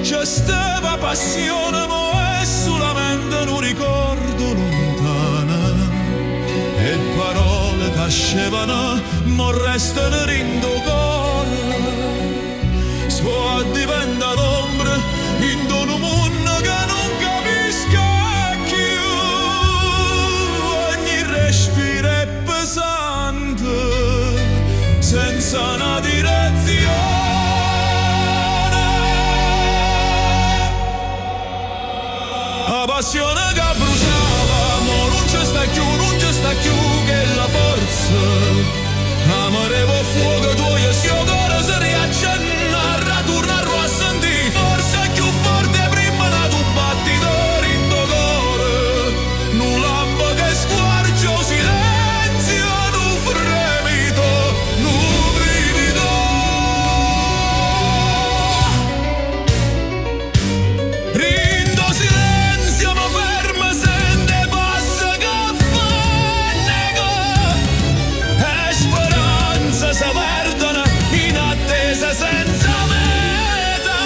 Ce steva passione, mo è sulamente nu ricordo luntano. E parole che ascevano, mo restano dint' 'o core. So addiventate ombre dint' 'o nu munno che nun capisco cchiù. Ogni respiro è pesante, senza na direzione. A passione che bruciava, mo nun ce sta cchiù, nun ce sta cchiù chella forza. Ca me deva 'o fuoco tuojo si 'o core se riaccennarrà, turnarrò a sentì forse cchiù forte 'e primma n'atu battito dint' 'o core. Nu lampo che squarcia 'o silenzio, nu fremito, nu brivido. Dint' 'o silenzio me fermo, sento 'e passe che fanno eco e speranze se perdono in attesa senza meta.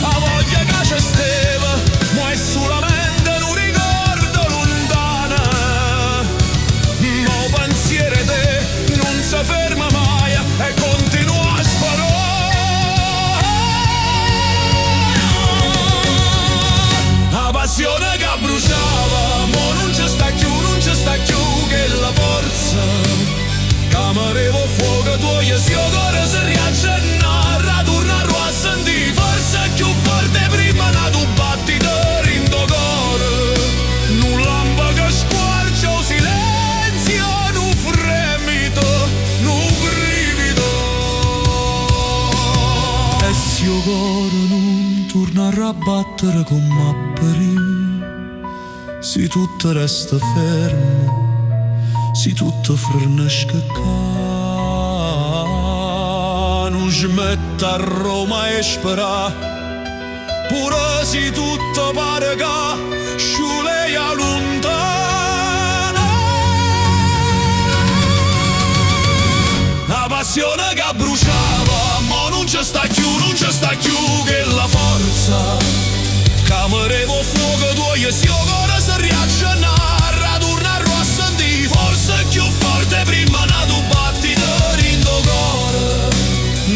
A voglia ca ce steva, mo è sulamente nu ricordo luntano. Ma 'o pensiero 'e te nun se ferma maje e continua a sparà. A passione che bruciava, mo nun ce sta cchiù, nun ce sta cchiù chella forza. Ca me deva 'o fuoco tuojo si 'o core se riaccennarrà, turnarrò a sentì forse cchiù forte 'e primma n'atu battito dint' 'o core. Nu lampo che squarcia 'o silenzio, nu fremito, nu brivido. E si 'o core nun turnarrà a battere comme a primma, si tutto resta fermo, si tutto fernesce ccà, nun smetterò maje 'e sperà, pure si tutto pare ca sciuleja luntano. A passione che bruciava, mo nun ce sta cchiù, nun ce sta cchiù chella forza. Ca me deva 'o fuoco tuojo si 'o core se riaccennarrà, turnarrò a sentì forse cchiù forte 'e primma n'atu battito dint' 'o core.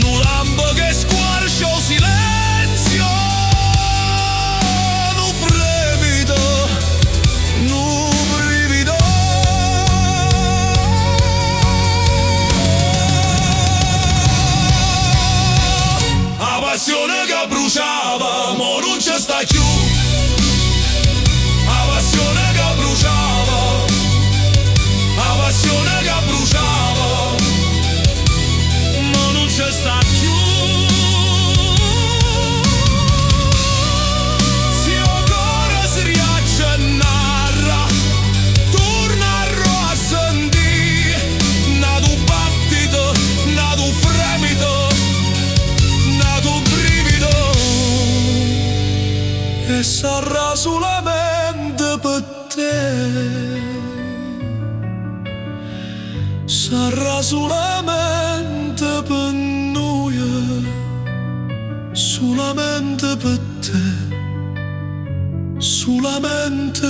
Nu lampo che squarcia 'o silenzio, nu fremito, nu brivido. A passione che bruciava, mo nun ce sta cchiù. A passione che bruciava, 'a passione che bruciava, mo nun ce sta cchiù. Si 'o core se riaccennarrà, turnarrò a sentì n'atu battito, n'atu fremito, n'atu brivido. E sarrà sulamente pe' te. Sarrà sulamente pe' nuje, sulamente pe' te, sulamente.